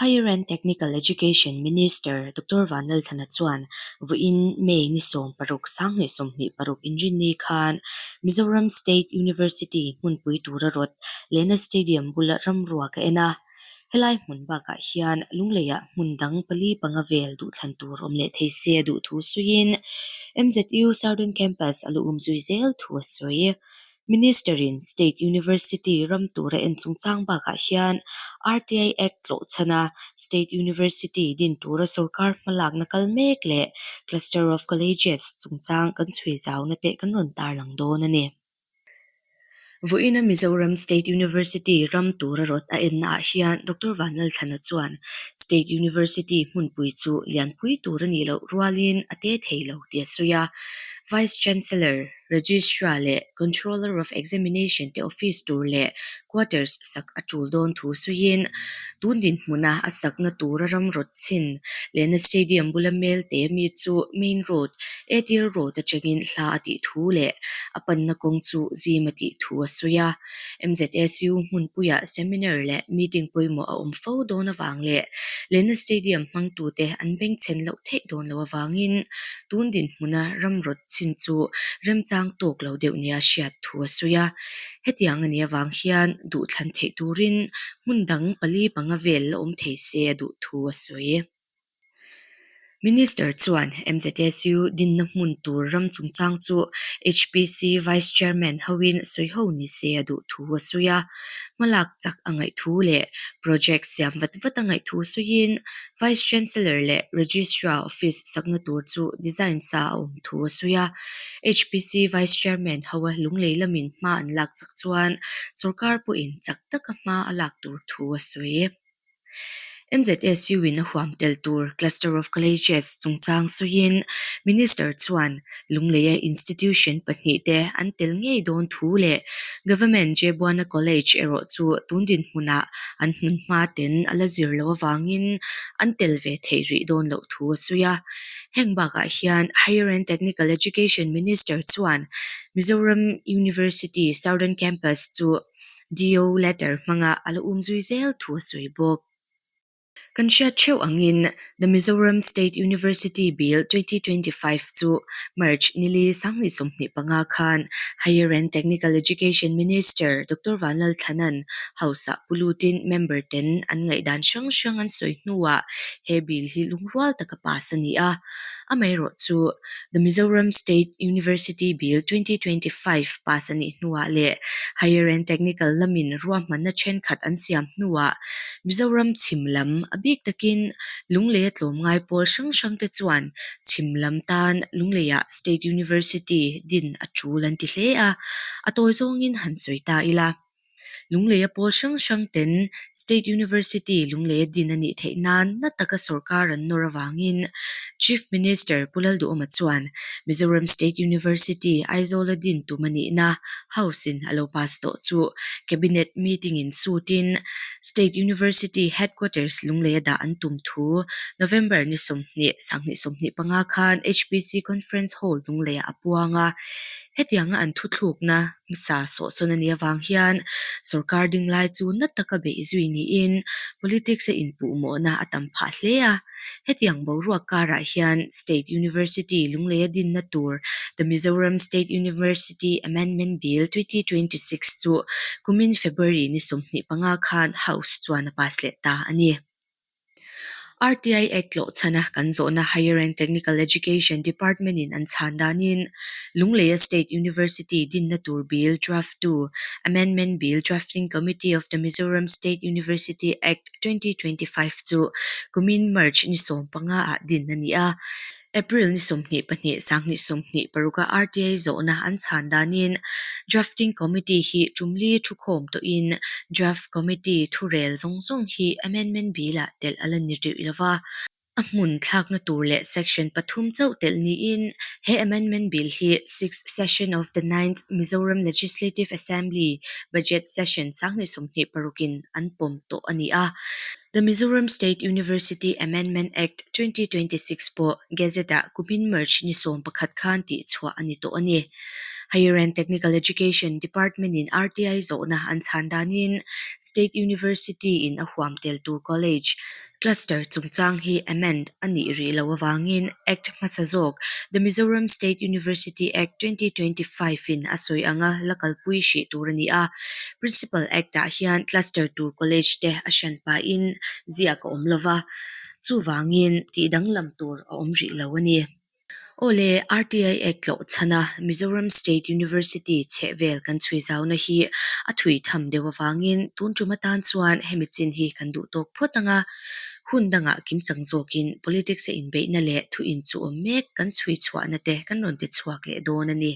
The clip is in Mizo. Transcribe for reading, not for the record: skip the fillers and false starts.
Higher and Technical Education Minister Doctor Vanlalthlana chuan vawiin May ni 16 2026 inrinni khan Mizoram State University hmunpui tura rawt Lena Stadium bula ramruak a en a. Helai hmun bakah hian Lungleiah hmun dang pali panga vel duhthlan tur awm leh thei se a duh thu sawiin MZU Southern Campus a la um zui zel thu a sawi. Minister-in State University ram tura en chungchang bakah hian RTI Act tlawh chhana State University din tura sorkar hmalakna kal mek leh Cluster of Colleges chungchang kan chhui zauna te kan rawn tarlang dawn a ni. Vawiina Mizoram State University ram tura rawt a ennaah hian Doctor Vanlalthlana chuan State University hmunpui chu lianpui tur a nih loh rualin a te thei lo tih a sawi a. Vice Chancellor, Registrar leh Controller of Examination te office tur leh quarters sak a tul dawn thu sawiin tun dinhmuna a sakna tura ram rawt chhin lehna stadium bula mel te mi chu main road Airtel road atangin hla a tih thu leh a panna kawng chu zim a tih thu a sawi a. MZSU hmunpuiah seminar leh meeting pawimawh a awm fo dawn avang leh Lena Stadium hmangtute an bengchhen loh theih dawn loh avangin tun dinhmuna ram rawt chin chu remchang tawk lo deuh nia hriat thu a sawi a. Hetiang a nih avang hian duhthlan theih turin hmun dang pali panga vel la awm thei se a duh thu a sawi. Minister chuan MZSU dinna hmun tur ram chungchang chu HPC Vice Chairman hoin sawiho ni se a duh thu a sawi a. Hmalak chak a ngaih thu leh project siam vat vat a ngaih thu sawiin Vice Chancellor leh Registrar Office sakna tur chu design sa a awm thu a sawi a. HPC Vice Chairman hoa lunglei lamin hma an lak chak chuan sorkar pawhin chak taka hma a lak tur thu a sawi. MZSU in a huam tel tur Cluster of Colleges chungchang sawiin Minister chuan Lungleia institution pahnih te an tel ngei dawn thu leh Government Jebuana College erawh chu tun dinhmunah an hmun hma ten a la zir loh avangin an tel ve theih rih dawn loh thu a sawi a. Heng bakah hian Higher and Technical Education Minister chuan Mizoram University Southern Campus chu DO letter hmanga a la um zui zel thu a sawi bawk. Kan hriat theuh angin The Mizoram State University Bill 2025 chu March nili 2025 khan Higher and Technical Education Minister Doctor Vanlalthlanan House-ah pu lutin member ten an ngaihdan hrang hrang an sawi hnuah he bill hi lungrual taka pass a ni a. Amaherawh chu The Mizoram State University Bill 2025 pass a nih hnuah leh Higher and Technical lamin ruahmanna thenkhat an siam hnuah Mizoram chhim lam a bik takin Lungleia tlawmngai pawl hrang hrangte chuan chhim lam tan Lungleiah State University din a tul an ti hle a, a tawi zawngin han sawi ta ila. Lungleia pawl hrang hrang ten State University Lungleia din a nih theih nan na taka sorkar an nawr avangin Chief Minister Pu Lalduhawma chuan Mizoram State University Aizawla din tum a nihna House in a lo pass tawh chu Cabinet meeting in sutin State University Headquarters Lungleia dah an tum thu November ni 20, 2025 khan HPC Conference Hall Lungleiah a puang a. Hetianga an thuthlukna hmasa sawhsawn a nih avang hian sorkar ding lai chu na taka beih zui niin politics a inpuhmawhna a tam phah hle a. Hetiang boruak karah hian State University Lungleia dinna tur The Mizoram State University Amendment Bill 2026 chu kumin February ni 25 khan House chuan a pass leh ta a ni. RTI Act tlawh chhana kan zawhna Higher and Technical Education Department in an chhan danin Lungleia State University dinna tur bill draft tu Amendment Bill Drafting Committee of the Mizoram State University Act 2025 chu kumin March ni 15 ah din a ni a. April ni 22, 2026 a RTI zawhna an chhan danin Drafting Committee hi tumli thukhawm tawhin Draft Committee thurel zawng zawng hi Amendment Bill-ah telh a la ni rih lova, a hmun thlakna tur leh Section pathum chauh telh niin he Amendment Bill hi Sixth Session of the Ninth Mizoram Legislative Assembly Budget Session 2026 in an pawm tawh a ni a. The Mizoram State University Amendment Act 2026 pawh Gazette-ah kumin March ni 11 khan tihchhuah a ni tawh a ni. Higher and Technical Education Department-in RTI zawhna an chhan danin State University-in a huam tel tur college, Cluster chungchang hi amend a nih rih loh avangin Act hmasa zawk The Mizoram State University Act 2025 in a sawi anga la kalpui hrih tur a ni a. Principal Act ah hian cluster tur college te a hran pahin ziak a awm lova, chuvangin tih danglam tur a awm rih lo a ni. Aw le, RTI Act tlawh chhana Mizoram State University chhehvel kan chhui zauna hi a thui tham deuh avangin tun tum atan chuan hemi chin hi kan duh tawk phawt ang a. Hun dangah kimchang zawkin politics a inbeihna leh thu inchuh awm mek kan chhui chhuahna te kan rawn ti chhuak leh dawn a ni.